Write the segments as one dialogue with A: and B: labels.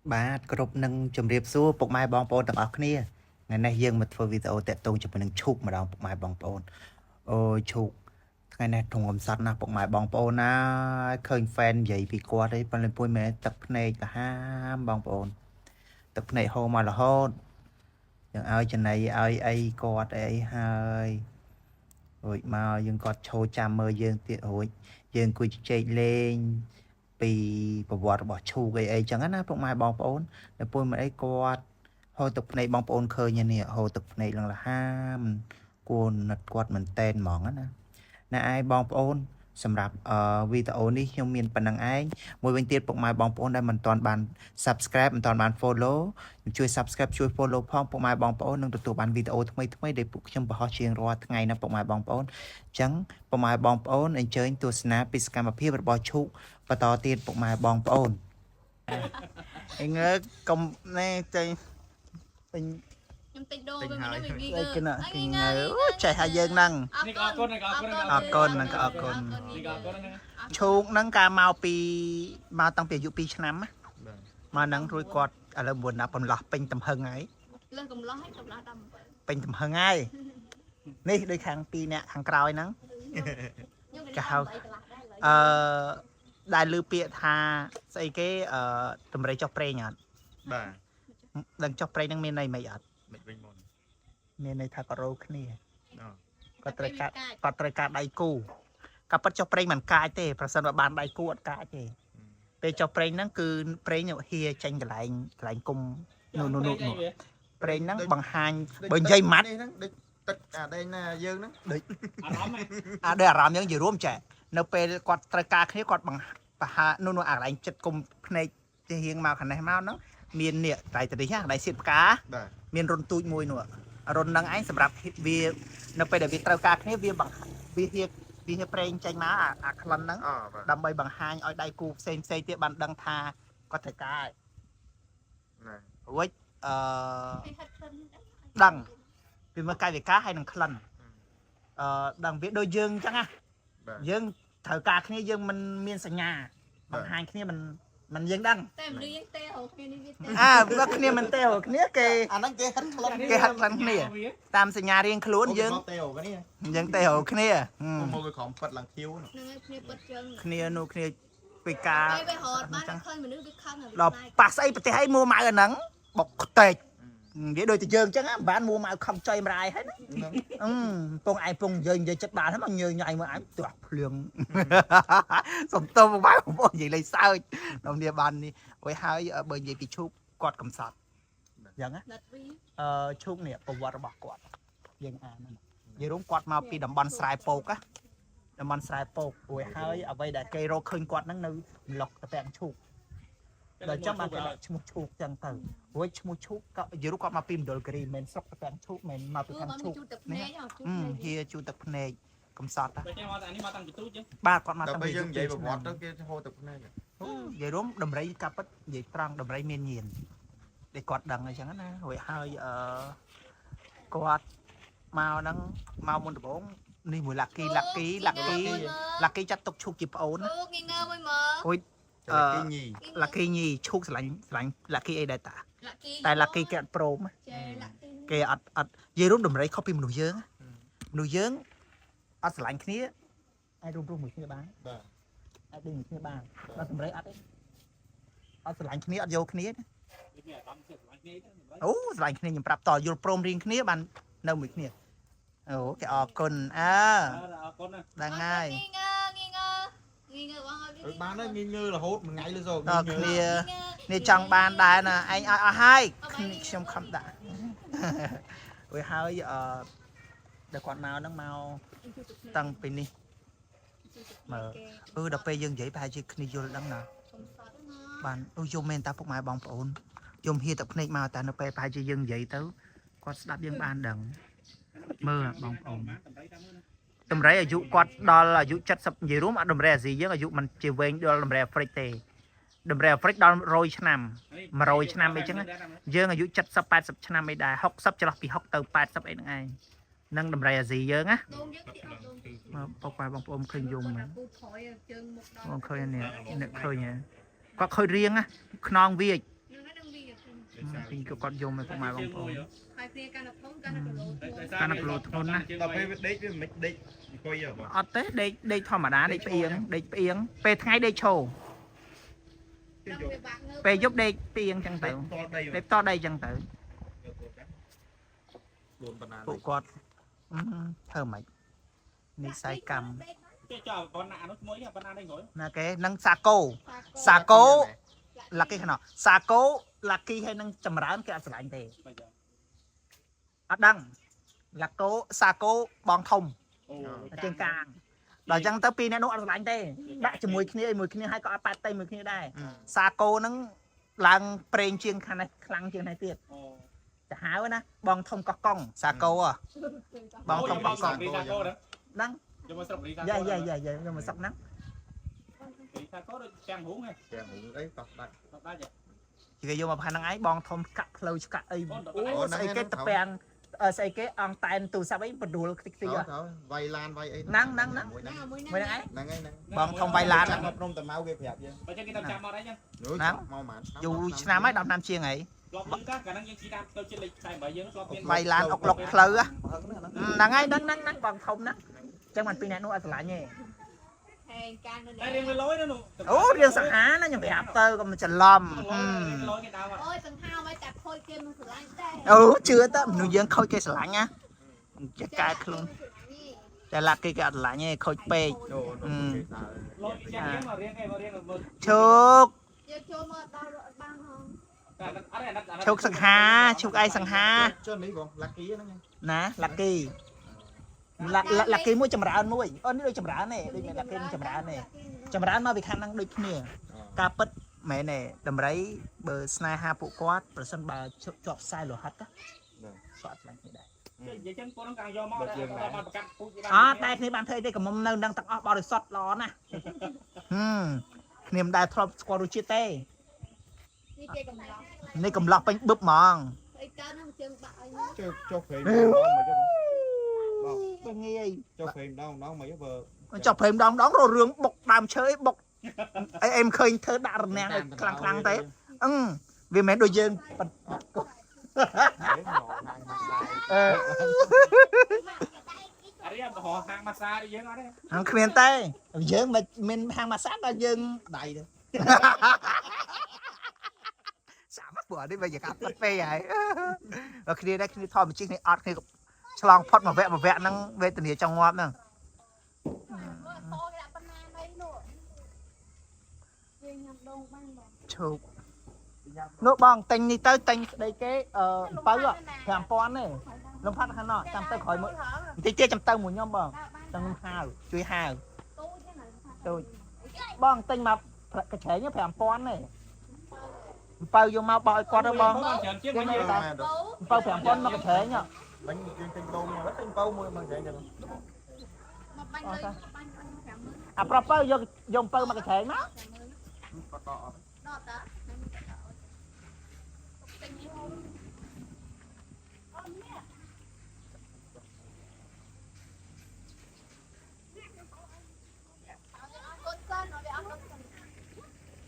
A: បាទគ្រប់នឹងជម្រាបសួរពុកម៉ែបងប្អូនទាំងអស់គ្នាថ្ងៃនេះយើងមកធ្វើវីដេអូតាក់ទងជាមួយនឹងឈូកម្ដងពុកម៉ែបងប្អូនអូយឈូកថ្ងៃនេះធំកំសត់ណាស់ពុកម៉ែបងប្អូនណាឃើញ fan និយាយពីគាត់អីប៉ុន្តែពុយមែនទឹកភ្នែកលហាមបងប្អូនទឹកភ្នែកហូរមករហូតយើងឲ្យចំណីឲ្យអីគាត់អីហើយរួចមកយើងគាត់ឈរចាំមើលយើងទៀតរួចយើងគួយជជែកលេង ពីប្រវត្តិរបស់ឈូកអីអីចឹងណាពុកម៉ែបងប្អូនដល់ពុយមិនអីគាត់ហូរទឹកភ្នែកបងប្អូនឃើញហើយនេះហូរទឹកភ្នែកឡើងលហាមគួរណិតគាត់មែនតែនហ្មងណាណាឯងបងប្អូនសម្រាប់អឺវីដេអូនេះខ្ញុំមានប៉ុណ្្នឹងឯងមួយវិញទៀតពុកម៉ែបងប្អូនដែលមិនទាន់បាន Subscribe មិនទាន់បាន Follow ជួយ Subscribe ជួយ Follow ផងពុកម៉ែបងប្អូននឹងទទួលបានវីដេអូថ្មីៗដែលពួកខ្ញុំបង្ហោះជាងរាល់ថ្ងៃណាពុកម៉ែបងប្អូនអញ្ចឹងពុកម៉ែបងប្អូនអញ្ជើញទស្សនាពីសកម្មភាពរបស់ឈូកបន្តទៀតពុកម៉ែបងប្អូន
B: អងើកុំណែចេញពេញ
C: ខ្ញុំទិញដូរវិញមិនវិញ
B: អីគេណាគេងើអូចេះឲ្យយើងហ្នឹង
D: នេះក៏អរគុណនេះក៏អរគុណ
B: អរគុណហ្នឹងក៏អរគុណ
D: នេះក៏អរគុណណា
B: ឈូកហ្នឹងកាលមកពីមកតាំងពីអាយុ2ឆ្នាំណាមកហ្នឹងរួចគាត់ឥឡូវ9ដល់បន្លោះពេញទំហឹងហើយ
C: លើសកំឡោះហើយកំឡោះ17
B: ពេញទំហឹងហើយនេះដូចខាង2នាក់ខាងក្រោយហ្នឹង
C: ខ្ញុំ
B: គេហៅ អឺដែលលើពាក្យថាស្អីគេអឺតម្រៃចុះប្រេងអត់
E: បាទ
B: ដឹងចុះប្រេងហ្នឹងមានន័យម៉េចអត់
E: មិនវិញមុន
B: មានន័យថាក៏រោគ្នា
E: អូ
B: គាត់ត្រូវការគាត់ត្រូវការដៃគូក៏ប៉ិតចុះប្រេងមិនកាចទេប្រសិនបើបានដៃគូអត់កាចទេពេលចុះប្រេងហ្នឹងគឺប្រេងហៀចេញកន្លែងកន្លែងគុំនោះនោះនោះនោះប្រេងហ្នឹងបង្ហាញបើនិយាយម៉ាត់
E: នេះហ្នឹងដូចទឹកអាដែងណាយើងហ្នឹង
D: អារម្មណ៍
B: អាដូចអារម្មណ៍យើងនិយាយរួមចែនៅពេលគាត់ត្រូវការគ្នាគាត់បង្បហានោះនោះអាកន្លែងចិត្តគុំភ្នែកជារៀងមកខាងនេះមកហ្នឹងមាននេះដៃទៅនេះកន្លែងសៀតផ្កា
E: បាទ
B: មានរុនទូចមួយនោះរុនហ្នឹងឯងសម្រាប់វានៅពេលដែលវាត្រូវការគ្នាវាបង្វាហៀវាហៀប្រេងចេញមកអាអាក្លិនហ្នឹង
E: អូបាទ
B: ដើម្បីបង្ហាញឲ្យដៃគូផ្សេងផ្សេងទៀតបានដឹងថាគាត់ត្រូវការ
E: ណា
B: រួចអឺ
C: ហិតក្លិន
B: ដឹងវាមើលកាយវិការហើយនឹងក្លិនអឺដឹងវាដូចយើងអញ្ចឹងណា
E: បាទ
B: យើងត្រូវការគ្នាយើងមិនមានសញ្ញាបង្ហាញគ្នាមិនមិនយើងដឹង
C: តែមនុស្សយើងទេរកគ្នានេះវាទេ
B: អើបើគ្នាមិនទេរកគ្នាគេ
E: អាហ្នឹងគេហិតក្លិន
B: គេហិតក្លិនគ្នាតាមសញ្ញារៀងខ្លួនយើង
E: ទេអូនេះ
B: យើងទេរកគ្នាហឹម
E: មកវាក្រំប៉ិតឡើងខៀវ
C: នឹងឲ្យគ្នាពិតជើង
B: គ្នានោះគ្នាពីការ
C: ពេលវារត់បានឃើញមនុស្សវាខឹងហើយ
B: ដល់ប៉ះស្អីប្រទេសអីមួម៉ៅអាហ្នឹងបុកខ្ទេចនិយាយដូចតែយើងអញ្ចឹងណាមិនបានមួម៉ៅខំចុយម្រាយហើយណាអឺពងឯងពងយើងនិយាយចិត្តបានហ្នឹងមកញើញ៉ៃមើលឯងទាស់ភ្លៀង សំទោសបងប្អូននិយាយលេងសើចដល់នេះបាននេះអុយហើយបើនិយាយពីឈូកគាត់កំសត់អញ្ចឹងណា
C: ណាត់វី
B: អឺឈូកនេះប្រវត្តិរបស់គាត់យើងអានហ្នឹងនិយាយរួមគាត់មកពីតំបន់ស្រែពោកណាតំបន់ស្រែពោកអុយហើយអ្វីដែលគេរកឃើញគាត់ហ្នឹងនៅប្លុកតាពាំងឈូក ដល់ចឹងបានគេដាក់ឈ្មោះឈូកចឹងទៅរួចឈ្មោះឈូកក៏យល់គាត់មកពីមណ្ឌលគិរីមិនមែនស្រុកតាពាំងឈូកមិនមែនមកពី
C: គឺបាន
B: ខាងឈូក
C: ជូតទឹកភ្នែកជូត
B: ហឹម
C: ភ្នែក
B: ហៀជូតទឹកភ្នែកកំសត់ណា
D: បើចឹងមកអានេះមកតាំងពីទូចចឹង
B: បាទគាត់មក
E: ដល់
B: តាំងពី
E: ពេលយើងនិយាយប្រវត្តិទៅគេហូរទឹកភ្នែក
B: អូនិយាយរួមដំរីកាពិតនិយាយត្រង់ដំរីមានញៀនដែលគាត់ដឹងអញ្ចឹងណារួចហើយអឺគាត់មកហ្នឹងមកមុនដំបូងនេះមួយឡាក់គីឡាក់គីឡាក់គីឡាក់គីចាត់ទុកឈូកជាប្អូនណា
C: អូងងើមួយមើល
B: រួច
E: អឺគេញី
B: ឡាក់គីញីឈូកស្រឡាញ់ស្រឡាញ់ឡាក់គីអីដែរតា
C: ឡាក់គី
B: តែឡាក់គីគេអត់ព្រមណា
C: ចេឡាក់គី
B: គេអត់អត់និយាយរួមដំរីខុសពីមនុស្សយើងណាមនុស្សយើងអត់ស្រឡាញ់គ្នាអាចរួមរស់មួយគ្នាបាន
E: បាទ
B: អាចដេញមួយគ្នាបានដល់ដំរីអត់ទេអត់ស្រឡាញ់គ្នាអត់យកគ្នាទេ
D: មានអារម្មណ៍ស្រឡាញ់គ្នាទៅ
B: អូស្រឡាញ់គ្នាខ្ញុំប្រាប់តយល់ព្រមរៀងគ្នាបាននៅមួយគ្នាអូគេអរគុណអើ
D: អរគុណណា
B: ដឹងហើយ
C: ងងើងងើងងើបងឲ្យ
E: បានហើយងីងើរហូតមួយថ្ងៃលើសោ
B: ដល់គ្នានេះចង់បានដែរណាឯងឲ្យអស់ហើយខ្ញុំខំដាក់ រួចហើយអឺដល់គាត់មកហ្នឹងមកតាំងពីនេះ មើល អឺដល់ពេលយើងនិយាយប្រហែលជាគ្នាយល់ដឹងណា
C: កំសត់ណា
B: បានអូយំមែនតាពុកម៉ែបងប្អូនយំហៀទឹកភ្នែកមកតែនៅពេលប្រហែលជាយើងនិយាយទៅគាត់ស្ដាប់យើងបានដឹងមើលបងប្អូនតម្រៃអាយុគាត់ដល់អាយុ70និយាយរួមអត់តម្រៃអាស៊ីយើងអាយុមិនជាវែងដល់តម្រៃអាហ្វ្រិកទេតម្រៃអាហ្វ្រិកដល់100ឆ្នាំ100ឆ្នាំអីចឹងណាយើងអាយុ70 80ឆ្នាំអីដែរ60ចន្លោះពី60ទៅ80អីហ្នឹងឯងនឹងតម្រៃអាស៊ីយើងណា
C: ដូងយើងទីអត់ដូង
B: មើលពុកម៉ែបងប្អូនឃើញយំមែន
C: ពូថយជើងមុខដល់
B: បងឃើញនេះអ្នកឃើញហ៎គាត់ឃើញរៀងណាខ្នងវាច
C: នឹង
B: ឃើញគាត់យំឲ្យពុកម៉ែបងប្អូន
C: ហើយគ្នាកាន់តែធំកាន់តែគីឡូធ្ងន់
B: កាន់តែគីឡូធ្ងន់ណាស់
E: ដល់ពេលវាដេកវាមិនដេកអង្គុយហ៎បង
B: អត់ទេដេកដេកធម្មតាដេកផ្អៀងដេកផ្អៀងពេលថ្ងៃដេកឈរ
C: ដល់វាបាក់ងើ
B: ពេលយប់ដេកផ្អៀងចឹងទៅ
E: តដី
B: ដេកតដីចឹងទៅ
E: ខ្លួនបណ្ណា
B: ពួកគាត់អឺធ្វើម៉េចនិស័យកម្ម
D: ចេះចោលប៉ុណ្ណានោះមួយប៉ុណ្ណានេះក្រោយ
B: ណាគេនឹងសាកូសាកូឡាគីខ្នោះសាកូឡាគីហើយនឹងចម្រើនគេអត់ស្រឡាញ់ទេ
D: បើចឹង
B: អត់ដឹងឡាកូសាកូបងធំ
D: អូ
B: ជាងកាងដល់ចឹងទៅពីរអ្នកនោះអត់ស្រឡាញ់ទេដាក់ជាមួយគ្នាអីមួយគ្នាហើយក៏អត់ប៉ាត់ទេមួយគ្នាដែរសាកូហ្នឹងឡើងប្រេងជាងខាងនេះខ្លាំងជាងនេះទៀត
D: អូ
B: ទៅហៅណាបងធំកោះកុងសាកូហ៎បងធំកោះកុង
D: រីសាកូណា
B: ហ្នឹង
D: យកមកស្រុករីសាកូ
B: យ៉ាយ៉ាយ៉ាយ៉ាយកមកសុកហ្នឹង
D: រីសាកូដូចទាំងហ៊ុងហ៎
E: ទាំងហ៊ុងអីតោះដាច់
D: តោះដាច់
B: គេយកមកផានហ្នឹងឯងបងធំកាក់ផ្លូវឆ្កាក់អីអូស្អីគេតពាំងស្អីគេអង្តែនទូរស័ព្ទអីបដួលខ្ទេចខ្ទី
E: ទៅទៅវាយឡានវាយអី
B: ហ្នឹងហ្នឹងហ្នឹង
E: មួយហ្នឹង
C: មួយ
B: មួយហ្នឹងឯង
E: ហ្នឹងហើយហ្នឹង
B: បងធំវាយឡាន
E: ចាំមកភ្នំតាម៉ៅគេប្រាប់យើង
D: បើចឹងគេតាមចាំមកអីចឹង
B: ហ្នឹង
E: មកប្រហែលឆ្នាំ
B: យូរឆ្នាំហើយ10ឆ្នាំជាងហើយ
D: ធ្លាប់ឮតាកាលហ្នឹងយើងជិះតាមទៅជិះលេខ48យើងធ្លាប់មាន
B: វាយឡានអុកលុកផ្លូវហ្នឹងហើយហ្នឹងហ្នឹងហ្នឹងបងធំហ្នឹងអញ្ចឹងមិនពីរអ្នកនោះអត់ស្រឡាញ់ទេ
C: ហេកាននៅ
D: តែរៀងវាលយណានោះ
B: អូរៀងសង្ហាណាខ្ញុំប្រាប់ទៅកុំច្រឡំ
D: លយគេដើម
C: អូយសង្ហាមកតែខូចគេមិនស្រឡាញ់ទេ
B: អូជឿទៅមនុស្សយើងខូចគេស្រឡាញ់ណាចេះកែខ្លួនតែឡាក់គេគេអត់ស្រឡាញ់ទេខូចពេក
E: អូនោះគេដើរ
D: លយចាស់យើងមករៀងគេមករៀងមើល
B: ឈោក
C: យើងចូលមកដល់អត់បានហង
D: តែអត់អត់
B: ឈោកសង្ហាឈោកឯងសង្ហា
E: ចុះនេះបងឡាក់គីហ្នឹង
B: ណាឡាក់គីឡាឡាក់គីមួយចម្រើនមួយអូនេះដូចចម្រើនទេដូចមានឡាក់គីចម្រើនទេចម្រើនមកពីខាងហ្នឹងដូចគ្នាការពិតមែនទេដំរីបើស្នេហាពួកគាត់ប្រសិនបើជាប់ខ្សែលោហិតគាត់អត់ស្រឡាញ់គ្នាដែរ
D: និយាយចឹងពួកហ្នឹងកាំងយកមកដល់បានប្រកាសពូជ
B: អត់តែគ្នាបានធ្វើអីទេកំមុំនៅនឹងទាំងអស់បរិសុទ្ធល្អណាស់ហឹមគ្នាមិនដែលធ្លាប់ស្គាល់រសជាតិទេ
C: នេះគេកំឡោះ
B: នេះកំឡោះពេញបឹបហ្មង
C: អីកើតហ្នឹងជើងបាក់អី
E: ចុះចុះព្រៃម្ដងមកចុះបង
B: បើងាយ
E: ចុះព្រៃម្ដងម្ដងមកចុះបើ
B: ចុះព្រៃម្ដងម្ដងរករឿងបុកដើមឈើអីបុកអីអីមិនឃើញធ្វើដាក់រនាំងអីខ្លាំងខ្លាំងទេអឺវាមិនមែនដូចយើងប៉ុន្
E: អេ
B: អឺ
D: អរិយមហហាងម៉ាសាយើងអត់ទេ
B: ហ្នឹងគ្មានទេយើងមិនមានហាងម៉ាសាដល់យើង
E: ដៃទៅ
B: សាមពួកនេះបើយើងកាប់ពេកហើយបើគ្នាដែរគ្នាធម្មជាតិគ្នាអត់គ្នាឆ្លងផុតមួយវគ្គមួយវគ្គហ្នឹងវេទនាចង់ងាប់ហ្នឹង
C: មើលតគេដាក់ប៉ុណ្ណាអីនោះយើងញ៉ាំដូងបានបង
B: ឈោកនោះបងទិញនេះទៅទិញស្ដីគេអឺអំពៅ5000ទេលំផាត់ខាងណោះចាំទៅក្រោយមួយបន្តិចទៀតចាំទៅមួយខ្ញុំបងចាំខ្ញុំហៅជួយហៅ
C: ទូចហ្នឹង
B: ទូចបងទិញមកកញ្ច្រែង5000ទេអំពៅយកមកបោកឲ្យគាត់ទៅបង
D: ច្រើនជាងវិញ
B: អំពៅ5000មកកញ្ច្រែងហ៎
E: បាញ់យើងទិញដូងមកទិញប៉ៅមួយមកចឹងចឹង
C: មកបាញ់លុយបាញ់50000
B: អាប្រុសពៅយកយកអំពៅមកកញ្ច្រែងមក
E: គាត់ដកអត់
C: ដកតាទិញហូបអូនេះកូនសិនអត់វាអត់កូនសិន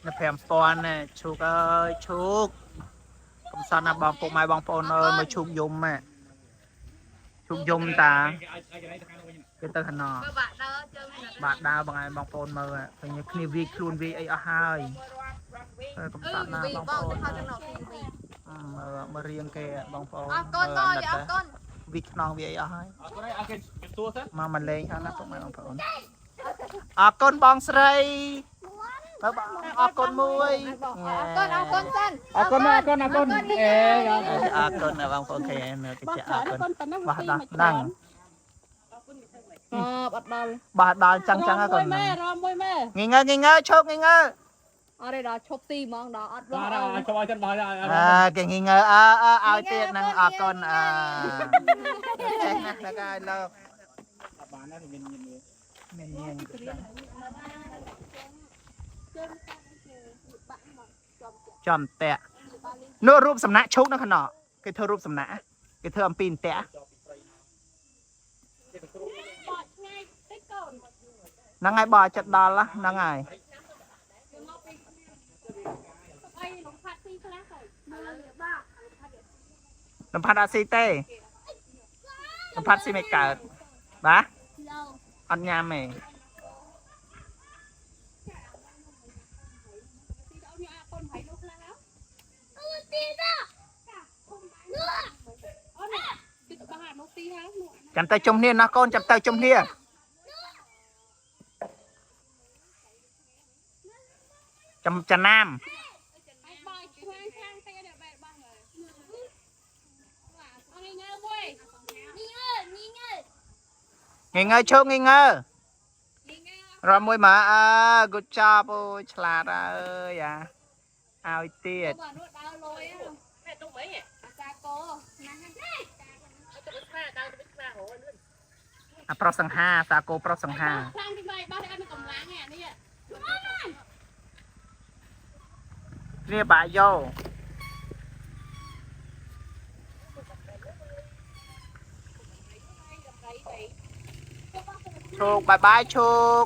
B: នៅ5000ណែឈូកអើយឈូកកំសត់ណាបងពុកម៉ែបងប្អូនអើយមកឈូកយំហ่ะឈូកយំតា
D: គេឲ្យគេទៅខាងនោះវិញ
B: គេទៅខាងណោះ
C: បើបាក់ដើរជើង
B: បាទដើរបងឯងបងប្អូនមើលឃើញគ្នាវាយខ្លួនវាយអីអស់ហើយអើកំ
C: អឺ
B: សត់ណា
C: វី
B: បងប្អូន
C: បងទៅហៅទៅណោវីវី
B: មើលមើលរៀងគេបងប្អូន
C: អរគុណបងអរគុណ
B: វាខ្នងវាអីអស់ហើយ
D: អត់គាត់ឲ្យគេសួរសិន
B: មកមកលេងហើយណាពុកម៉ែបងប្អូនអរគុណបងស្រីបើបងអរគុណមួយ
C: អរគុណអរគុណសិន
D: អរគុណអរគុណអរគុណអេ
B: អរគុណណាបងប្អូនគេនៅគេ
F: បោះ
B: ចាអរ
F: ច្រើន
B: គុណ
F: កូនប៉ុណ្ណឹង
B: បោះ
F: ទី
B: ដល់ហ្នឹង
F: មកច្រើន
C: អបអត់ដល់
B: បោះដល់ចឹងចឹង
F: រ
B: ហើយកូន
F: មួយម៉ែរមមួយម៉ែ
B: ងងើងងើឈោកងងើ
C: អត់ទេដល់ឈប់ទីហ្មងដល់អត់
D: បាទឲ្យចូលឲ្យចិនបោះឲ្យ
B: អើគេងងើអើអើឲ្យទៀតហ្នឹងអរគុណអើចេះណាស់ដល់ហើយលោក
D: បានណាមានមាន
B: មានញៀងចំតាក់នោះរូបសំណាក់ឈូកនៅខាងណោះគេធ្វើរូបសំណាក់គេធ្វើអំពីអន្ទាក់ហ្នឹងហើយបើចិត្តដល់ហ្នឹងហើយ
F: អីលំផាត់ទីខ្លះទៅ
C: មើលបាក់
B: លំផាត់អត់ស៊ីទេលំផាត់ស៊ីមិនកើតបាទអត់ញ៉ាំទេចាំទៅជុំគ្នាណោះកូនចាំទៅជុំគ្នាចាំចំណាម ងងើឈោកងងើរំមួយមកអើ good job អូយឆ្លាតអើយអាឲ្យទៀត
C: បាទនោះដើរលយ
F: ម៉ែទុំអី
C: អាសាកោណាស់
F: ទៅស្មាដើរទៅស្មារលឿន
B: អាប្រុសសង្ហាសាគោប្រុសសង្ហា
C: ខ្លាំងទីបាយបោះអត់មានកម្លាំងឯអានេះ
B: នេះបាយោឈោកបាយបាយឈោក